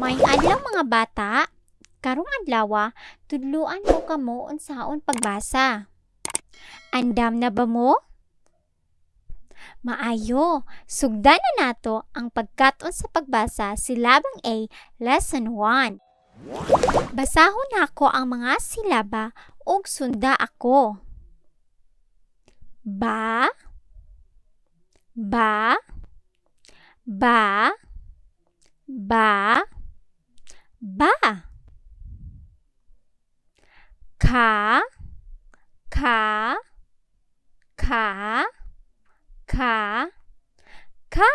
Maayong adlaw, mga bata. Karong adlaw, tudluan ko kamo unsaon pagbasa. Andam na ba mo? Maayo, sugdan na nato ang pagkat-on sa pagbasa, silabang A, Lesson 1. Basahon nako ang mga silaba ug sunda ako. Ba, ba, ba, ba, ba. Ka, ka, ka, ka, ka.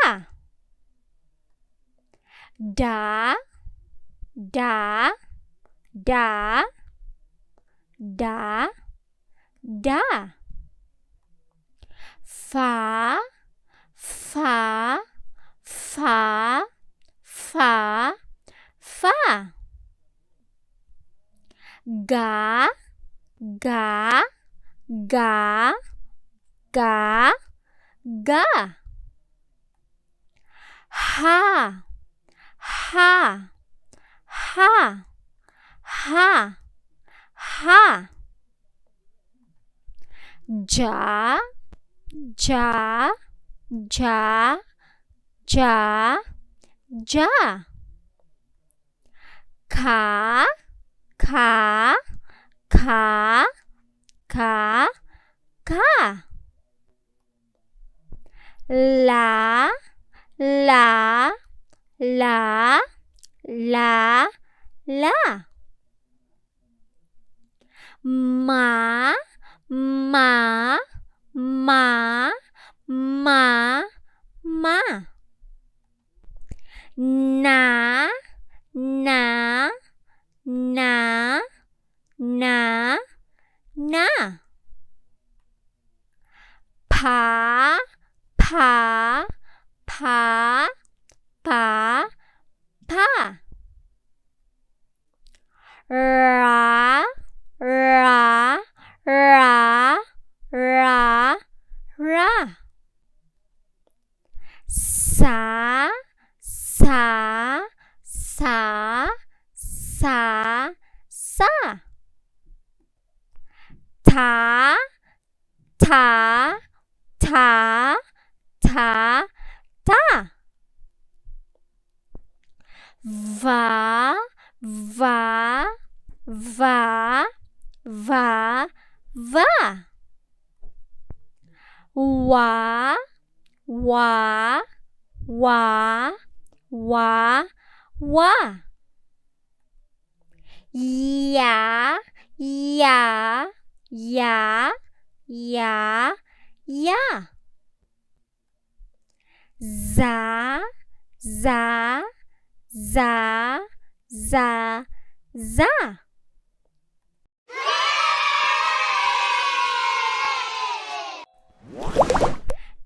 Da, da, da, da, da. Fa, fa, fa, fa, fa. Ga, ga, ga, ga, ga. Ha, ha, ha, ha, ha. Ja, ja, ja, ja, ja. Ka, ka, ka, ka, ka. La, la, la, la, la. Ma, ma, ma, ma, ma. Na, na, na, na, na. Pa, pa, pa, pa, pa. Ra, ra, ra, ra, ra. Sa, sa, sa, sa, sa. Ta, ta, ta, ta, ta. Va, va, va, va, va. Wa, wa, wa, wa, wa. Ya, ya, ya, ya, ya. Za, za, za, za, za.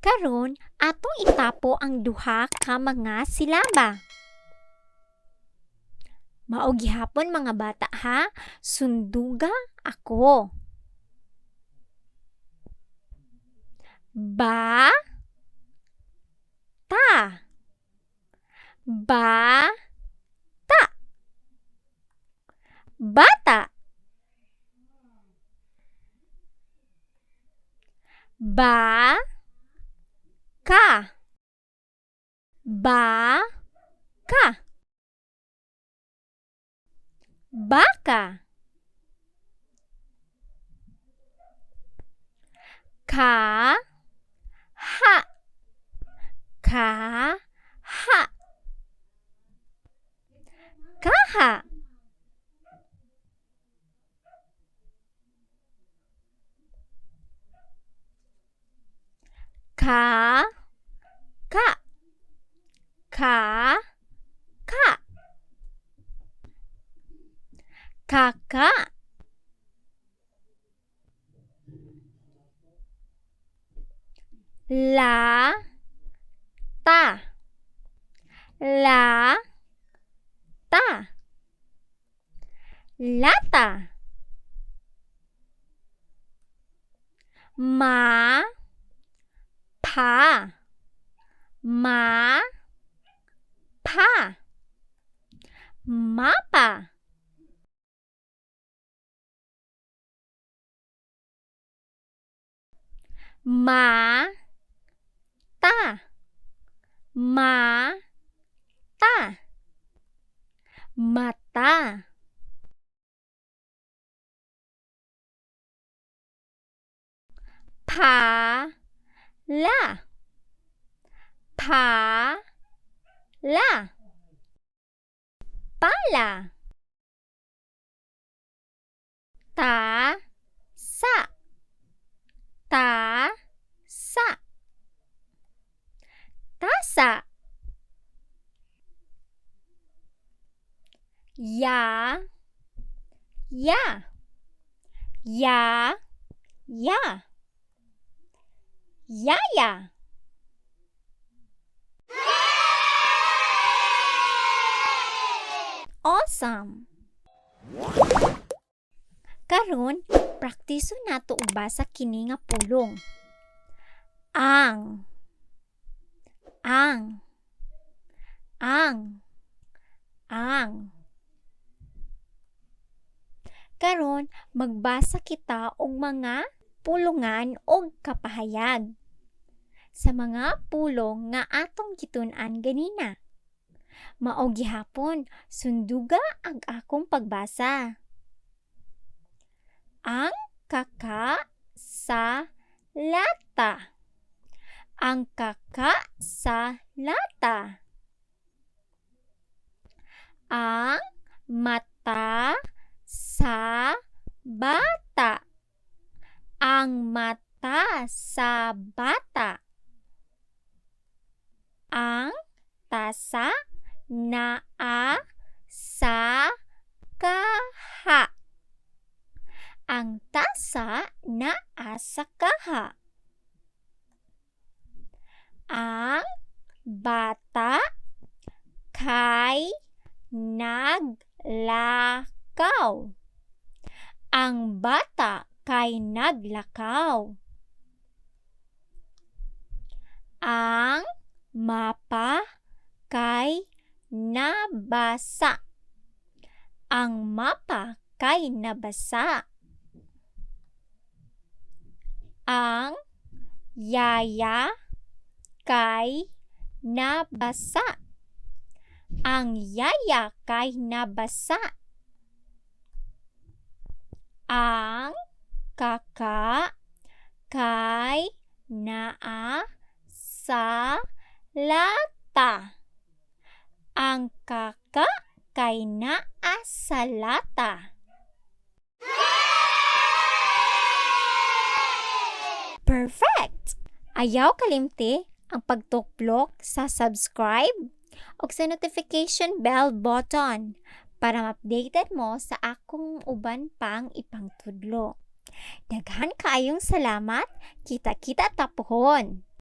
Karon, atong itapo ang duha ka mga silaba. Mao gihapon, mga bata, ha, sunduga ako. Ba, ta. Ba, ta. Bata. Ba, ka. Ba, ka. Baka. Ka, ha. Ka, ha. Kaha. Ka, ka. Ka, ka. Kaka. La, ta. La, ta. Lata. Ma, pa. Ma, pa. Mapa. Ma ta, ma ta, mata. Pa la, pa la, pala. Ta sa, ta sa, tasa. Ya ya, ya ya, yaya. Awesome! Karon, praktiso nato og basa kini nga pulong. Ang, ang, ang, ang. Karon, magbasa kita og mga pulungan og kapahayag sa mga pulong nga atong gitun-an ganina. Mao gihapon, sunduga ang akong pagbasa. Ang kaka sa lata. Ang kaka sa lata. Ang mata sa bata. Ang mata sa bata. Ang tasa naa sa kaha. Ang tasa naa sa kaha. Ang bata kay naglakaw. Ang bata kay naglakaw. Ang mapa kay nabasa. Ang mapa kay nabasa. Ang yaya kay nabasa. Ang yaya kay nabasa. Ang kaka kay naa sa lata. Ang kaka kay naa sa lata. Perfect! Ayaw kalimti ang pagtuklok sa subscribe o sa notification bell button para ma-updated mo sa akong uban pang ipangtudlo. Daghan kaayong salamat. Kita-kita ta pohon.